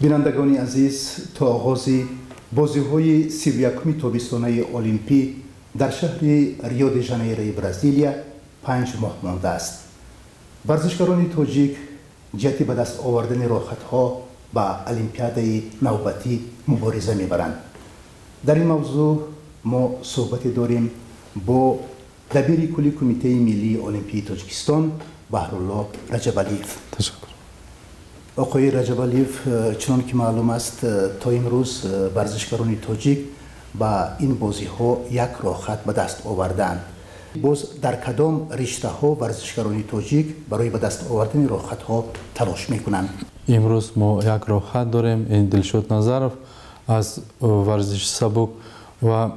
Бинандагони азиз, то оғози бозиҳои 31-уми тобистонаи олимпӣ дар шаҳри Рио де Жанейрои Бразилия 5 моҳ мондааст. Варзишгарони тоҷик ҷиҳати ба даст овардани роҳхатҳо ба олимпиадаи навбатӣ мубориза мебаранд. Дар ин мавзӯъ мо суҳбате дорем бо дабири кулли Кумитаи миллии олимпии Тоҷикистон Баҳрулло Раҷабалиев. Ташаккур. Оқои Раҷабалиев, чунон ки маълум аст, то имрӯз варзишгарони тоҷик ба ин бозиҳо як роҳхат ба даст овардаанд. Боз дар кадом риштаҳо варзишгарони тоҷик барои ба даст овардани роҳхатҳо талош мекунанд? Имрӯз мо як роҳхат дорем, ин Дилшод Назаров аз варзиши сабук. Ва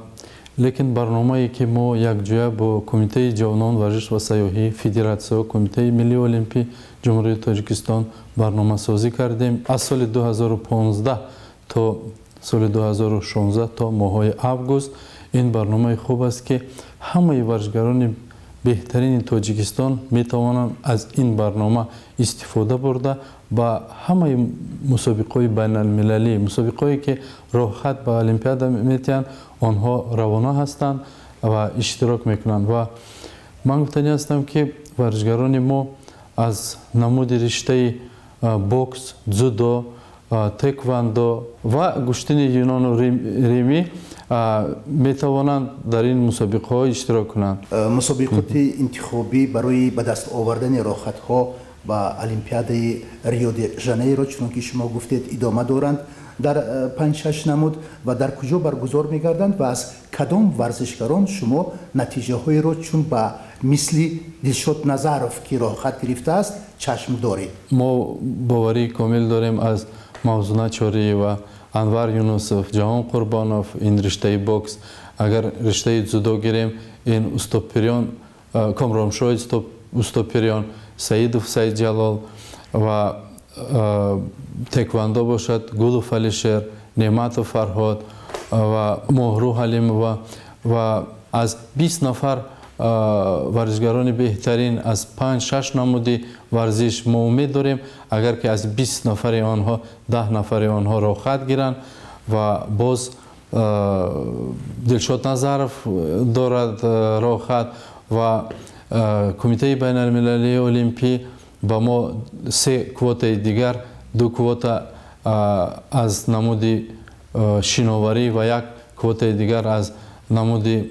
лекин барномае, ки мо якҷоя бо Кумитаи ҷавонон, варзиш ва сайёҳӣ, федератсия, Кумитаи миллии олимпӣ Ҷумҳурии Тоҷикистон барномасозӣ кардем аз соли 2015 то соли 2016, то моҳҳои август, ин барномаи хуб аст, ки ҳамаи варзишгарони беҳтарини Тоҷикистон метавонанд аз ин барнома истифода бурда, ба ҳамаи мусобиқаҳои байналмилалӣ, мусобиқаҳое, ки роҳхат ба олимпиада метиҳанд, онҳо равона ҳастанд ва иштирок мекунанд. Ва ман гуфтанӣ ҳастам, ки варзишгарони мо аз намуди риштаи бокс, дзюдо, тэквандо ва гӯштини юнону римӣ метавонанд дар ин мусобиқаҳо иштирок кунанд. Мусобиқоти интихобӣ барои ба даст овардани роҳхатҳо ба олимпиадаи Рио де Жанейро, чунон ки шумо гуфтед, идома доранд дар панҷ-шаш намуд. Ва дар куҷо баргузор мегарданд ва аз кадом варзишгарон шумо натиҷаҳоеро, чун ба мисли Дилшод Назаров, ки роҳхат гирифтааст, чашм доред? Мо боварии комил дорем аз Мавзуна Чориева, Анвар Юнусов, Ҷаҳон Қурбонов, ин риштаи бокс. Агар риштаи дзюдо гирем, ин Устопириён, Комроншоҳ Устопириён, Саидов Саидҷалол ва тэквандо бошад, Гулов Алишер, Неъматов Фарҳод ва Моҳрӯ Ҳалимова. Ва аз 20 нафар варзишгарони беҳтарин аз панҷ шаш намуди варзиш мо умед дорем, агар ки аз 20 нафари онҳо 10 нафари онҳо роҳхат гиранд. Ва боз Дилшод Назаров дорад роҳхат. Ва Кумитаи байналмилалии олимпӣ ба мо се квотаи дигар, ду квота аз намуди шиноварӣ ва як квотаи дигар аз намуди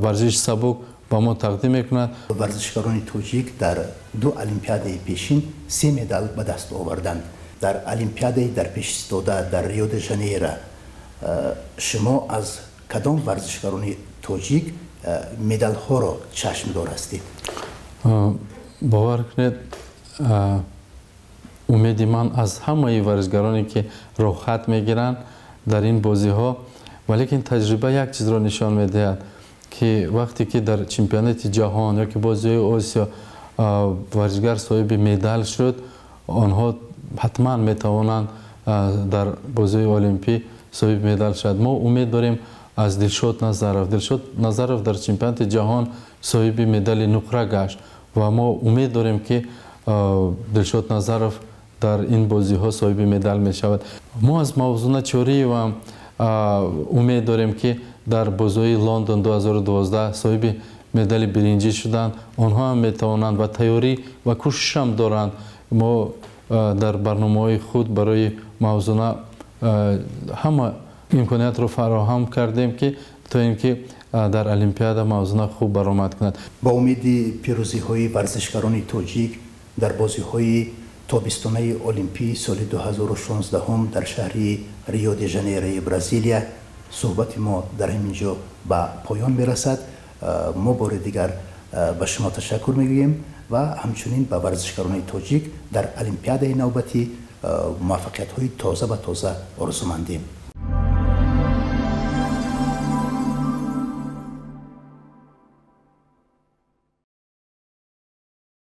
варзиши сабук ба мо тақдим мекунад. Варзишгарони тоҷик дар ду олимпиадаи пешин се медал ба даст оварданд. Дар олимпиадаи дар пеш истода дар Рио де Жанейро шумо аз кадом варзишгарони тоҷик медалҳоро чашмдор ҳастед? Бовар кунед, умеди ман аз ҳамаи варзишгароне, ки роҳхат мегиранд дар ин бозиҳо. Валекин таҷриба як чизро нишон медиҳад, ки вақте ки дар чемпионати ҷаҳон ё ки бозиҳои Осиё варзишгар соҳиби медал шуд, онҳо ҳатман метавонанд дар бозиҳои олимпӣ соҳиби медал шавад. Мо умед дорем аз Дилшод Назаров. Дилшод Назаров дар чемпионати ҷаҳон соҳиби медали нуқра гашт ва мо умед дорем, ки Дилшод Назаров дар ин бозиҳо соҳиби медал мешавад. Мо аз Мавзуна Чориева умед дорем, ки дар бозиҳои Лондон 2012 соҳиби медали биринҷӣ шуданд. Онҳо ҳам метавонанд ва тайёрӣ ва кӯшишам доранд. Мо дар барномаҳои худ барои Мавзуна ҳама имкониятро фароҳам кардем, ки то ин ки дар олимпиада Мавзуна хуб баромад кунад. Ба умеди пирӯзиҳои варзишгарони тоҷик дар бозиҳои тобистонаи олимпӣ соли 2016 дар шаҳри Рио де Жанейрои Бразилия, суҳбати мо дар ҳамин ҷо ба поён мерасад. Мо бори дигар ба шумо ташаккур мегӯем ва ҳамчунин ба варзишгарони тоҷик дар олимпиадаи навбатӣ муваффақиятҳои тоза ба тоза орзумандем.